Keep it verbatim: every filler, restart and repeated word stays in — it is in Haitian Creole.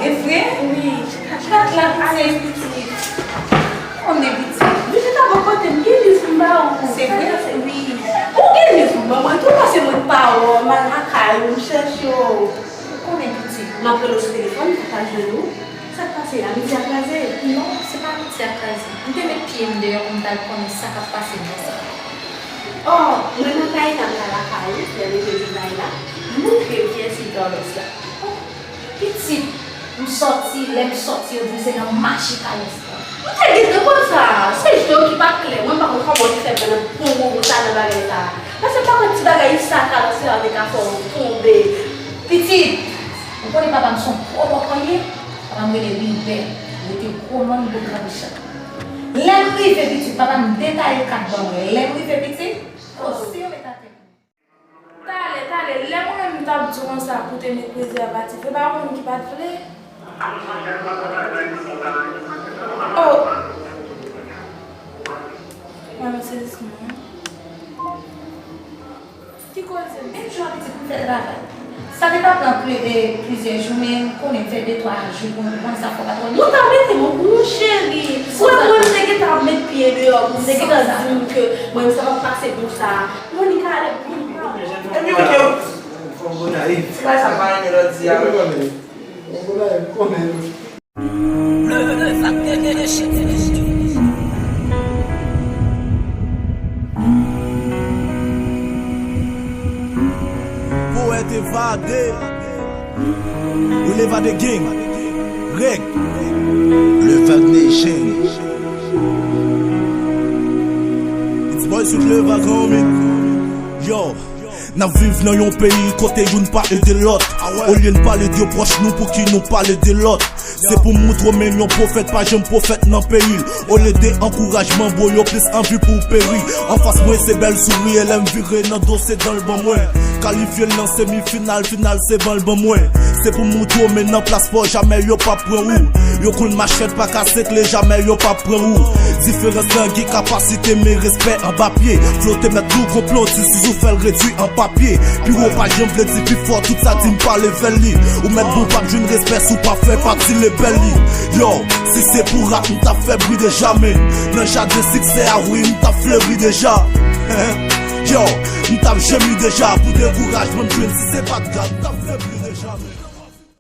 E vre? Wi. Kat la ale pitit. Konnen pitit. Vizit a bò kote m, gen liv m ba ou. Se vre? Wi. Ou gen liv m ban mwen tou, pase mwen pa wè w, m al lakay ou, m chèche w. Ou konnen pitit, m ap rele w sou telefòn, m pa ka jwenn ou. Sa k pase a? Midi a kraze? Non, se pa midi a kraze. M te met pye m deyò pou m t al konnen sa k ap pase bò sa. Oh, mwen nan kay la, m t al lakay ou, lè m rive Divine la, m montre w kiyès li Carlos la. Oh, pitit, m sòti, lè m sòti, yo di m se nan mache Carlos la. M te gentan konn sa, se je w ki pa t klè, mwen m pa konn kòman w te fè pran nan bon moman sa nan bagay sa. Paske pa konn ti bagay sa Carlos la te ka fè w tonbe. Pitit, ou konnen papa m se yon gwo bòkò l ye? Papa m rele Wilbè, rete Kolòn bò Gran Mechan. Lè m rive pitit, papa m detaye kat ban mwen. Lè m rive pitit, o se yo met atè. Talè, talè, lè mwen menm m t ap di w konsa pou te met prezèvatif, e pa ou menm ki pa t vle? Oh! Mwen sezisman. Ki koze? Menm jan pitit m fè travay. Sa te ka pran pli, e, plizyè jou, men m konnen m fè de twa jou pou m konn sa fò pa twò li. Ou ta mete m o kou, cheri. Ou wè mwen m te gentan ap met pye deyò pou m te gentan di m ke mwen m sa p ap pase pou sa. Monica ale pou m. Epi ou ke ou. Se pa sa m pa renmen lòt di a. Ou konnen. Poète Evade. Releva de gang. Règ. Levag Nation. It's boy sweet Levag, homie. Yo. N ap viv nan yon peyi kote youn pa ede lòt. Olye n pale de pwòch nou, pouki nou pale de lòt? Se pou m moutre w, men yon pwofèt pa janm pwofèt nan peyi l. Olye de ankourajman, bro, yo plis anvi pou w peri. Anfas mwen se bèl souri, e lè m vire nan do, se dan l ban mwen. Kalifye l nan semi final, final se ban l ban mwen. Se pou m moutre w, men nan plas pa w, jamè yo p ap pran ou. Yon kout machèt pa kase kle, jamè yo p ap pran ou. Diferans lan gen kapasite, men respè anba pye. Flo te mèt tou gon plon, ti sizou fè l redwi an papye. Pi wo pa janm vle di pi fò, tout sa di m pa level li. Ou mèt bon, p ap jwenn respè si w pa fè pati lebèl li. Yo, si se pou rap, m t ap fè bri deja, men nan jaden siksè a, wi, m t ap fleri deja. Yo, m t ap jemi deja, pou dekourajman m jwenn, si se pa t grap, m t ap fè bri.